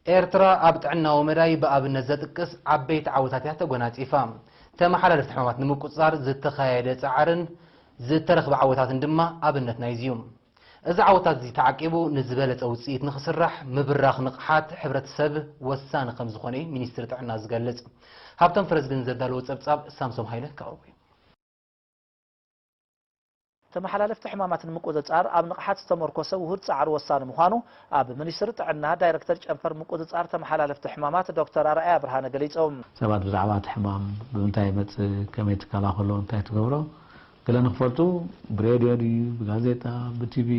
ኤርትራ ኣብ ጥዕናዊ መዳይ ብኣብነት ዘጥቅስ ዓበይቲ ዓወታት እያ ተጎናጺፋ። ተመሓላለፍቲ ሕማማት ንምቁጽጻር ዝተኻየደ ጻዕርን ዝተረኽበ ዓወታትን ድማ ኣብነት ናይዚ እዩ። እዚ ዓወታት እዚ ተዓቂቡ ንዝበለጸ ውጽኢት ንኽስራሕ ምብራኽ ንቕሓት ሕብረተሰብ ወሳኒ ከም ዝኾነ እዩ ሚኒስትሪ ጥዕና ዝገልጽ። ሃብቶም ፈረዝግን ዘዳለዎ ጸብጻብ ሳምሶም ሃይለ ክቐርቡ እዩ። ተመሓላለፍቲ ሕማማት ንምቁጽጻር ኣብ ንቕሓት ዝተመርኮሰ ውሁድ ጻዕሪ ወሳኒ ምዃኑ ኣብ ሚኒስትሪ ጥዕና ዳይረክተር ጨንፈር ምቁጽጻር ተመሓላለፍቲ ሕማማት ዶክተር ኣርኣያ ብርሃነ ገሊጾም። ሰባት ብዛዕባ እቲ ሕማም ብምንታይ ይመጽእ፣ ከመይ ትከላኸሎ፣ እንታይ ትገብሮ ገለ ንኽፈልጡ ብሬድዮ ድዩ፣ ብጋዜጣ፣ ብቲቪ፣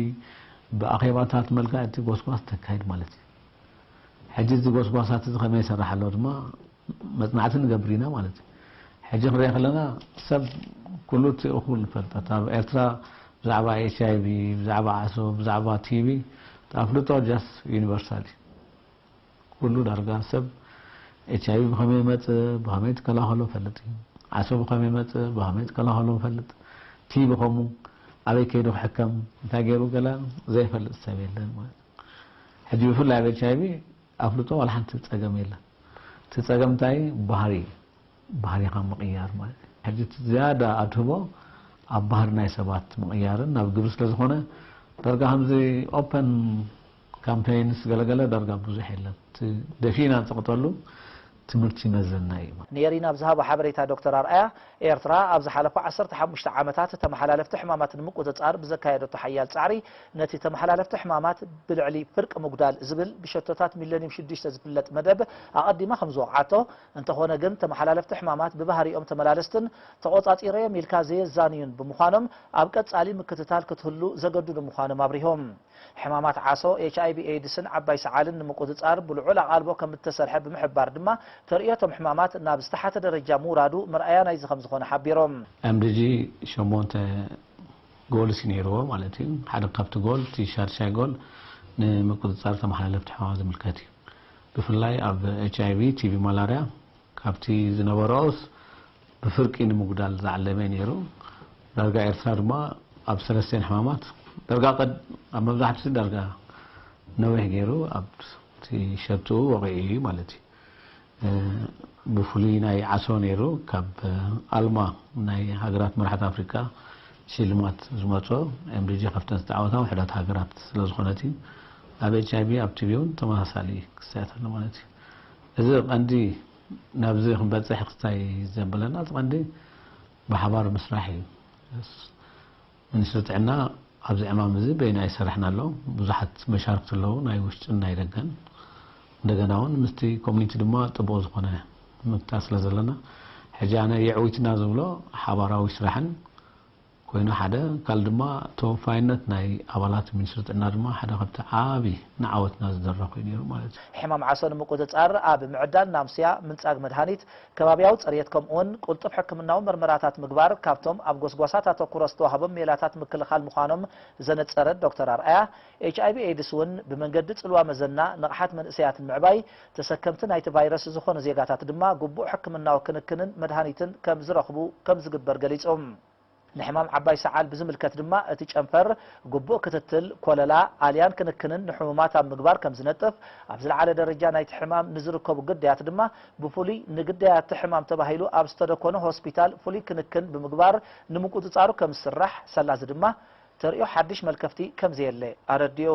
ብኣኼባታት መልክዕ እቲ ጎስጓስ ተካይድ ማለት እዩ። ሕጂ እዚ ጎስጓሳት እዚ ከመይ ይሰርሕ ኣሎ ድማ መጽናዕቲ ንገብር ኢና ማለት እዩ። ሕጂ ክንሪኦ ከለና ሰብ ኩሉ እቲ እኹል ፈልጠት ኣብ ኤርትራ ብዛዕባ ኤች ኣይ ቪ፣ ብዛዕባ ዓሶ፣ ብዛዕባ ቲ ቢ ኣፍልጦ just universal እዩ። ኩሉ ዳርጋ ሰብ ኤች ኣይ ቪ ብኸመይ ይመጽእ፣ ብኸመይ ትከላኸሎ ፈልጥ እዩ። ዓሶ ብኸመይ ይመጽእ፣ ብኸመይ ትከላኸሎ ፈልጥ። ቲ ቢ ከምኡ ኣበይ ከይዱ ክሕከም፣ እንታይ ገይሩ ገለ ዘይፈልጥ ሰብ የለን ማለት እዩ። ሕጂ ብፍላይ ኣብ ኤች ኣይ ቪ ኣፍልጦ ዋላ ሓንቲ ጸገም የለን። እቲ ጸገም እንታይ ባህሪ ባህሪኻ ምቕያር ማለት እዩ። ሕጂ እቲ ዝያዳ ኣድህቦ ኣብ ባህሪ ናይ ሰባት ምቕያርን ናብ ግብሪ ስለ ዝኾነ ዳርጋ ከምዚ ኦፐን ካምፔይንስ ገለገለ ዳርጋ ብዙሕ የለን። እቲ ደፊእና ንፅቕጠሉ ትምህርቲ ይመዘና እዩ። ንኤሪና ብዝሃቦ ሓበሬታ ዶክተር ኣርኣያ ኤርትራ ኣብ ዝሓለፉ ዓሰርተ ሓሙሽተ ዓመታት ተመሓላለፍቲ ሕማማት ንምቁጽጻር ብዘካየደቶ ሓያል ጻዕሪ ነቲ ተመሓላለፍቲ ሕማማት ብልዕሊ ፍርቂ ምጉዳል ዝብል ብሸቶታት ሚለኒየም ሽዱሽተ ዝፍለጥ መደብ ኣቐዲማ ከም ዝወቕዓቶ፣ እንተኾነ ግን ተመሓላለፍቲ ሕማማት ብባህሪኦም ተመላለስትን ተቖጻጺረዮም ኢልካ ዘየዛንዩን ብምዃኖም ኣብ ቀጻሊ ምክትታል ክትህሉ ዘገድዱ ምዃኖም ኣብሪሆም። ሕማማት ዓሶ፣ ኤች ኣይ ቪ ኤድስን ዓባይ ሰዓልን ንምቁጽጻር ብልዑል ኣቓልቦ ከም እተሰርሐ ብምሕባር ድማ ተርእዮ እቶም ሕማማት ናብ ዝተሓተ ደረጃ ምውራዱ መርኣያ ናይዚ ከም ዝኾነ ሓቢሮም። ኤም ዲ ጂ ሸሞንተ ጎልስ እዩ ነይርዎ ማለት እዩ። ሓደ ካብቲ ጎል እቲ ሻድሻይ ጎል ንምቁጽጻር ተመሓላለፍቲ ሕማማት ዝምልከት እዩ። ብፍላይ ኣብ ኤች ኣይ ቪ፣ ቲ ቢ፣ ማላርያ ካብቲ ዝነበረኦስ ብፍርቂ ንምጉዳል ዝዓለመ ነይሩ። ዳርጋ ኤርትራ ድማ ኣብ ሰለስቲኤን ሕማማት ዳርጋ ቀድ ኣብ መብዛሕትኡ ዳርጋ ነዊሕ ገይሩ ኣብቲ ሸትኡ ወቒዑ እዩ ማለት እዩ። ብፍሉይ ናይ ዓሶ ነይሩ ካብ ኣልማ ናይ ሃገራት መራሕቲ ኣፍሪቃ ሽልማት ዝመጾ ኤምዲጂ ካብተን ዝተዓወታ ውሕዳት ሃገራት ስለዝኾነት እዩ። ኣብ ኤች ኣይ ቪ ኣብ ቲቪ እውን ተመሳሳሊ ክስተያት ኣሎ ማለት እዩ። እዚ ቀንዲ ናብዚ ክንበፅሕ ክስታይ ዘበለና እቲ ቀንዲ ብሓባር ምስራሕ እዩ። ሚኒስትሪ ጥዕና ኣብዚ ዕማም እዚ በይና ይሰርሕን ኣሎ። ብዙሓት መሻርክቲ ኣለዉ፣ ናይ ውሽጥን ናይ ደገን። እንደገና እውን ምስቲ ኮሚኒቲ ድማ ጥቡቕ ዝኾነ ምክታ ስለ ዘለና ሕጂ ኣነ የዕዊትና ዝብሎ ሓባራዊ ስራሕን ኮይኑ ሓደ ካል ድማ ተወፋይነት ናይ ኣባላት ሚኒስትሪ ጥዕና ድማ ሓደ ካብቲ ዓቢ ንዓወትና ዝደረ ኮይኑ ነይሩ ማለት እዩ። ሕማም ዓሶ ንምቁጽጻር ኣብ ምዕዳል ናምስያ፣ ምንጻግ መድሃኒት፣ ከባብያዊ ጽሬት ከምኡውን ቅልጡፍ ሕክምናዊ መርመራታት ምግባር ካብቶም ኣብ ጎስጓሳት ኣተኩሮ ዝተዋህቦም ሜላታት ምክልኻል ምዃኖም ዘነጸረት ዶክተር ኣርኣያ፣ ኤች ኣይ ቪ ኤድስ እውን ብመንገዲ ጽልዋ መዘና ንቕሓት መንእሰያት ንምዕባይ፣ ተሰከምቲ ናይቲ ቫይረስ ዝኾኑ ዜጋታት ድማ ግቡእ ሕክምናዊ ክንክንን መድሃኒትን ከም ዝረኽቡ ከም ዝግበር ገሊጾም። ንሕማም ዓባይ ሰዓል ብዝምልከት ድማ እቲ ጨንፈር ግቡእ ክትትል፣ ኮለላ፣ ኣልያን ክንክንን ንሕሙማት ኣብ ምግባር ከም ዝነጥፍ፣ ኣብ ዝለዓለ ደረጃ ናይቲ ሕማም ንዝርከቡ ግዳያት ድማ ብፍሉይ ንግዳያት እቲ ሕማም ተባሂሉ ኣብ ዝተደኮነ ሆስፒታል ፍሉይ ክንክን ብምግባር ንምቁጽጻሩ ከም ዝስራሕ፣ ሰላዚ ድማ ተርእዮ ሓድሽ መልከፍቲ ከም ዘየለ ኣረዲኡ።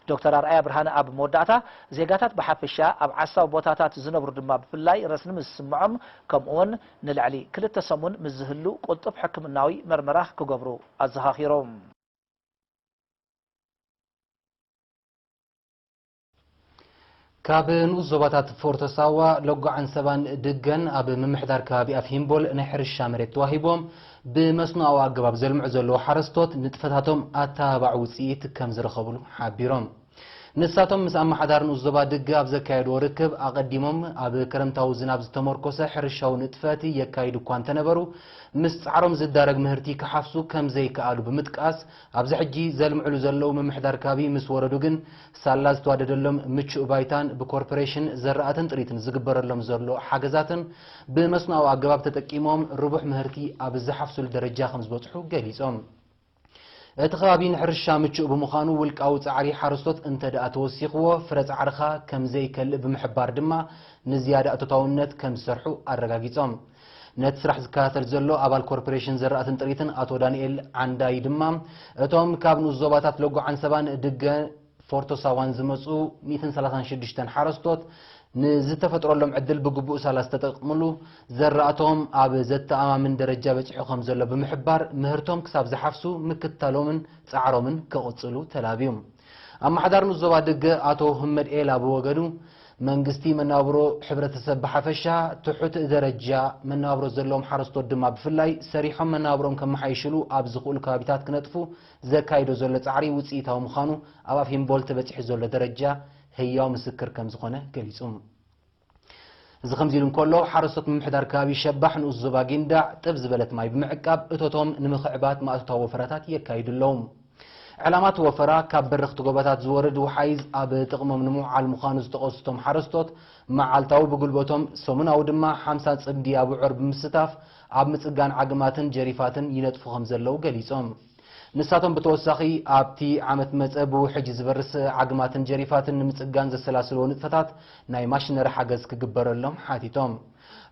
ዶክተር ኣርኣያ ብርሃነ ኣብ መወዳእታ፣ ዜጋታት ብሓፈሻ ኣብ ዓሳዊ ቦታታት ዝነብሩ ድማ ብፍላይ ረስኒ ምስ ዝስምዖም ከምኡውን ንልዕሊ ክልተ ሰሙን ምስ ዝህሉ ቅልጡፍ ሕክምናዊ መርመራ ክገብሩ ኣዘኻኺሮም። ካብ ንኡስ ዞባታት ፎርቶ ሳዋ፣ ለጓዓን ሰባን ድገን ኣብ ምምሕዳር ከባቢ ኣፍ ሂምቦል ናይ ሕርሻ መሬት ተዋሂቦም ብመስኖኣዊ ኣገባብ ዘልምዑ ዘለዉ ሓረስቶት ንጥፈታቶም ኣተባባዒ ውፅኢት ከም ዝረኸብሉ ሓቢሮም። ንሳቶም ምስ ኣመሓዳሪ ንኡስ ዞባ ድገ ኣብ ዘካየድዎ ርክብ ኣቐዲሞም ኣብ ክረምታዊ ዝናብ ዝተመርኮሰ ሕርሻዊ ንጥፈት የካይዱ እኳ እንተነበሩ ምስ ፃዕሮም ዝዳረግ ምህርቲ ክሓፍሱ ከም ዘይከኣሉ ብምጥቃስ ኣብዚ ሕጂ ዘልምዕሉ ዘለዉ ምምሕዳር ከባቢ ምስ ወረዱ ግን ሳላ ዝተዋደደሎም ምቹእ ባይታን ብኮርፖሬሽን ዘራእትን ጥሪትን ዝግበረሎም ዘሎ ሓገዛትን ብመስኖኣዊ ኣገባብ ተጠቂሞም ርቡሕ ምህርቲ ኣብ ዝሓፍሱሉ ደረጃ ከም ዝበፅሑ ገሊፆም። እቲ ከባቢ ንሕርሻ ምቹእ ብምዃኑ፣ ውልቃዊ ጻዕሪ ሓረስቶት እንተ ደኣ ተወሲኽዎ፣ ፍረ ጻዕርኻ ከም ዘይከልእ ብምሕባር ድማ፣ ንዝያዳ እቶታውነት ከም ዝሰርሑ ኣረጋጊጾም። ነቲ ስራሕ ዝከታተል ዘሎ ኣባል ኮርፖሬሽን ዘራእትን ጥሪትን ኣቶ ዳንኤል ዓንዳይ ድማ፣ እቶም ካብ ንኡስ ዞባታት ሎጎ ዓንሰባን ድገ ፎርቶ ሳዋን ዝመጹ ሚእትን ሰላሳን ሽዱሽተን ሓረስቶት፣ ንዝተፈጥረሎም ዕድል ብግቡእ ሳላ ዝተጠቕምሉ፣ ዘራእቶም ኣብ ዘተኣማምን ደረጃ በጺሑ ከም ዘሎ ብምሕባር፣ ምህርቶም ክሳብ ዝሓፍሱ ምክትታሎምን ጻዕሮምን ክቕጽሉ ተላብዩ። ኣመሓዳሪ ንኡስ ዞባ ድገ ኣቶ ህመድ ኤላ ብወገኑ፣ መንግስቲ መነባብሮ ሕብረተሰብ ብሓፈሻ፣ ትሑት ደረጃ መነባብሮ ዘለዎም ሓረስቶት ድማ ብፍላይ፣ ሰሪሖም መነባብሮም ከመሓይሽሉ ኣብ ዝኽእሉ ከባቢታት ክነጥፉ ዘካይዶ ዘሎ ጻዕሪ ውጽኢታዊ ምዃኑ ኣብ ኣፍ ሂምቦልት በጺሑ ዘሎ ደረጃ ህያው ምስክር ከም ዝኾነ ገሊጹ። እዚ ከምዚ ኢሉ እንከሎ፣ ሓረስቶት ምምሕዳር ከባቢ ሸባሕ ንኡስ ዞባ ጊንዳዕ ጥብ ዝበለት ማይ ብምዕቃብ እቶቶም ንምኽዕባት ማእቶታዊ ወፈራታት የካይዱ ኣለዉ። ዕላማ እቲ ወፈራ፣ ካብ በረኽቲ ጎቦታት ዝወርድ ወሓይዝ ኣብ ጥቕሞም ንምውዓል ምዃኑ ዝጠቐሱ እቶም ሓረስቶት፣ መዓልታዊ ብጉልበቶም፣ ሰሙናዊ ድማ ሓምሳ ጽምዲ ኣቡዑር ብምስታፍ ኣብ ምጽጋን ዓግማትን ጀሪፋትን ይነጥፉ ከም ዘለዉ ገሊጾም። ንሳቶም ብተወሳኺ፣ ኣብቲ ዓመት መጸ ብውሕጅ ዝበርስ ዓግማትን ጀሪፋትን ንምጽጋን ዘሰላስልዎ ንጥፈታት ናይ ማሽነሪ ሓገዝ ክግበረሎም ሓቲቶም።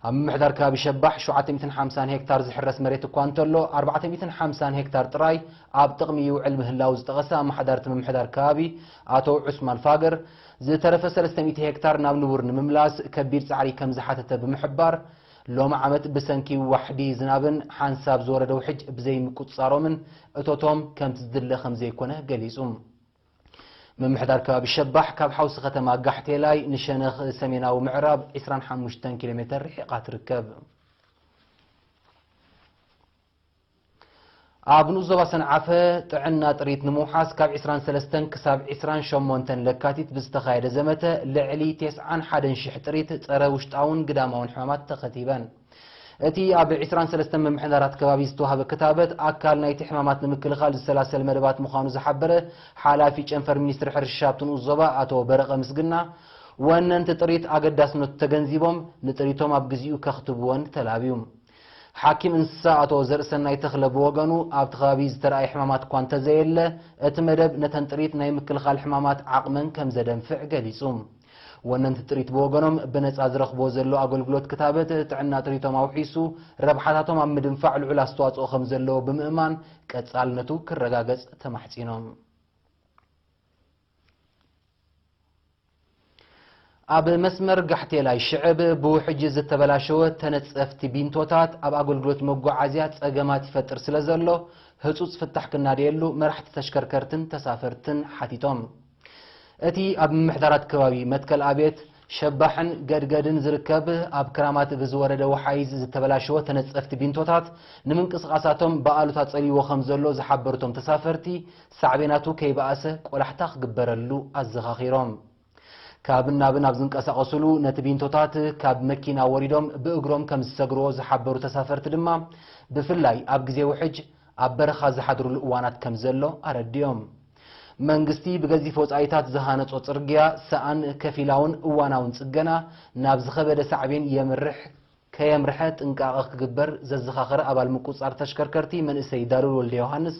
ኣብ ምምሕዳር ከባቢ ሸባሕ ሸውዓተ ሚእትን ሓምሳን ሄክታር ዝሕረስ መሬት እኳ እንተሎ፣ ኣርባዕተ ሚእትን ሓምሳን ሄክታር ጥራይ ኣብ ጥቕሚ ይውዕል ምህላው ዝጠቐሰ ኣመሓዳሪ እቲ ምምሕዳር ከባቢ ኣቶ ዑስማን ፋገር፣ ዝተረፈ ሰለስተ ሚእቲ ሄክታር ናብ ንቡር ንምምላስ ከቢድ ጻዕሪ ከም ዝሓተተ ብምሕባር፣ ሎሚ ዓመት ብሰንኪ ዋሕዲ ዝናብን ሓንሳብ ዝወረደ ውሕጅ ብዘይምቁጽጻሮምን እቶቶም ከምቲ ዝድለ ከም ዘይኮነ ገሊጹ። ምምሕዳር ከባቢ ሸባሕ ካብ ሓውሲ ከተማ ጋሕቴላይ ንሸነኽ ሰሜናዊ ምዕራብ ዕስራን ሓሙሽተን ኪሎ ሜተር ርሒቓ ትርከብ። ኣብ ንኡስ ዞባ ሰንዓፈ ጥዕና ጥሪት ንምውሓስ ካብ ዕስራን ሰለስተን ክሳብ ዕስራን ሸሞንተን ለካቲት ብዝተኻየደ ዘመተ ልዕሊ ተስዓን ሓደን ሽሕ ጥሪት ጸረ ውሽጣውን ግዳማውን ሕማማት ተኸቲበን። እቲ ኣብ ዕስራን ሰለስተን ምምሕዳራት ከባቢ ዝተዋህበ ክታበት ኣካል ናይቲ ሕማማት ንምክልኻል ዝሰላሰል መደባት ምዃኑ ዝሓበረ ሓላፊ ጨንፈር ሚኒስትሪ ሕርሻ ኣብቲ ንኡስ ዞባ ኣቶ በረቐ ምስግና፣ ወነንቲ ጥሪት ኣገዳስነቱ ተገንዚቦም ንጥሪቶም ኣብ ግዚኡ ከኽትብወን ተላብዩ። ሓኪም እንስሳ ኣቶ ዘርእሰናይ ተኽለ ብወገኑ፣ ኣብቲ ከባቢ ዝተረኣየ ሕማማት እኳ እንተዘየለ፣ እቲ መደብ ነተን ጥሪት ናይ ምክልኻል ሕማማት ዓቕመን ከም ዘደንፍዕ ገሊጹ። ወነንቲ ጥሪት ብወገኖም፣ ብነጻ ዝረኽብዎ ዘሎ ኣገልግሎት ክታበት ጥዕና ጥሪቶም ኣውሒሱ፣ ረብሓታቶም ኣብ ምድንፋዕ ልዑል ኣስተዋጽኦ ከም ዘለዎ ብምእማን፣ ቀጻልነቱ ክረጋገጽ ተማሕጺኖም። ኣብ መስመር ጋሕቴላይ ሽዕብ ብውሕጅ ዝተበላሸወ ተነጸፍቲ ቢንቶታት ኣብ ኣገልግሎት መጓዓዝያ ጸገማት ይፈጥር ስለ ዘሎ፣ ህጹጽ ፍታሕ ክናደየሉ መራሕቲ ተሽከርከርትን ተሳፈርትን ሓቲቶም። እቲ ኣብ ምምሕዳራት ከባቢ መትከል ኣቤት፣ ሸባሕን ገድገድን ዝርከብ ኣብ ክራማት ብዝወረደ ወሓይዝ ዝተበላሸወ ተነጸፍቲ ቢንቶታት ንምንቅስቓሳቶም ብኣሉታ ጸልይዎ ከም ዘሎ ዝሓበሩ እቶም ተሳፈርቲ፣ ሳዕቤናቱ ከይበኣሰ ቆላሕታ ክግበረሉ ኣዘኻኺሮም። ካብን ናብን ኣብ ዝንቀሳቐሱሉ ነቲ ቢንቶታት ካብ መኪና ወሪዶም ብእግሮም ከም ዝሰግርዎ ዝሓበሩ ተሳፈርቲ ድማ፣ ብፍላይ ኣብ ግዜ ውሕጅ ኣብ በረኻ ዝሓድሩሉ እዋናት ከም ዘሎ ኣረዲኦም። መንግስቲ ብገዚፍ ወጻኢታት ዝሃነጾ ጽርግያ ሰኣን ከፊላውን እዋናውን ጽገና ናብ ዝኸበደ ሳዕቤን የምርሕ ከየምርሐ ጥንቃቐ ክግበር ዘዘኻኸረ ኣባል ምቁጽጻር ተሽከርከርቲ መንእሰይ ዳሉል ወልደ ዮሃንስ፣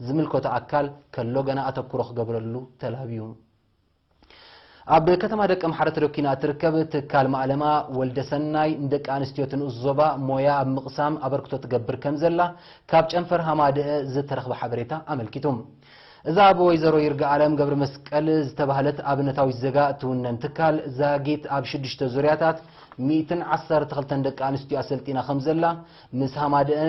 ዝምልከቶ ኣካል ከሎ ገና ኣተኩሮ ክገብረሉ ተላብዩ። ኣብ ከተማ ደቀምሓረ ተደኲና እትርከብ ትካል ማእለማ ወልደ ሰናይ፣ ንደቂ ኣንስትዮ እቲ ንኡስ ዞባ ሞያ ኣብ ምቕሳም ኣበርክቶ ትገብር ከም ዘላ ካብ ጨንፈር ሃማደአ ዝተረኽበ ሓበሬታ ኣመልኪቱ። እዛ ብወይዘሮ ይርጋኣለም ገብረመስቀል ዝተባህለት ኣብነታዊት ዜጋ እትውነን ትካል፣ ዛጊት ኣብ ሽዱሽተ ዙርያታት ሚእትን ዓሰርተ ክልተን ደቂ ኣንስትዮ ኣሰልጢና ከም ዘላ፣ ምስ ሃማደአ፣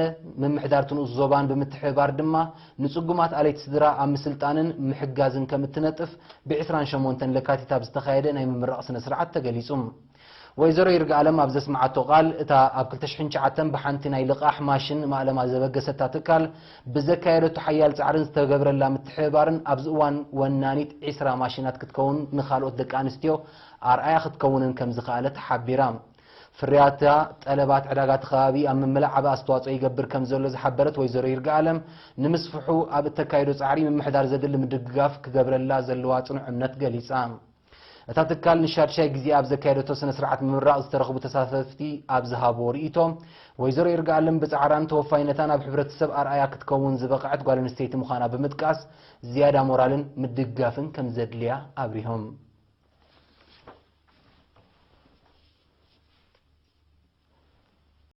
ምምሕዳር እቲ ንኡስ ዞባን ብምትሕብባር ድማ፣ ንጽጉማት ኣለይቲ ስድራ ኣብ ምስልጣንን ምሕጋዝን ከም እትነጥፍ፣ ብ ዕስራን ሸሞንተን ለካቲት ኣብ ዝተኻየደ ናይ ምምራቕ ስነ ስርዓት ተገሊጹ። ወይዘሮ ይርጋኣለም ኣብ ዘስምዓቶ ቃል፣ እታ ኣብ ክልተ ሽሕን ትሽዓተን ብሓንቲ ናይ ልቓሕ ማሽን ማእለማ ዘበገሰታ ትካል፣ ብዘካየደቶ ሓያል ጻዕርን ዝተገብረላ ምትሕብባርን፣ ኣብዚ እዋን ወናኒት ዕስራ ማሽናት ክትከውን፣ ንኻልኦት ደቂ ኣንስትዮ ኣርኣያ ክትከውንን ከም ዝኸኣለት ሓቢራ። ፍርያታ፣ ጠለባት ዕዳጋ እቲ ከባቢ ኣብ ምምላእ ዓቢ ኣስተዋጽኦ ይገብር ከም ዘሎ ዝሓበረት ወይዘሮ ይርጋኣለም፣ ንምስፍሑ ኣብ እተካይዶ ጻዕሪ ምምሕዳር ዘድሊ ምድግጋፍ ክገብረላ ዘለዋ ጽኑዕ እምነት ገሊጻ። እታ ትካል ንሻድሻይ ግዜ ኣብ ዘካየደቶ ስነ ስርዓት ምምራቕ ዝተረኽቡ ተሳተፍቲ ኣብ ዝሃብዎ ርእይቶ፣ ወይዘሮ ይርጋኣለም ብጻዕራን ተወፋይነታን ኣብ ሕብረተሰብ ኣርኣያ ክትከውን ዝበቕዐት ጓል ኣንስተይቲ ምዃና ብምጥቃስ ዝያዳ ሞራልን ምድጋፍን ከም ዘድልያ ኣብሪሆም።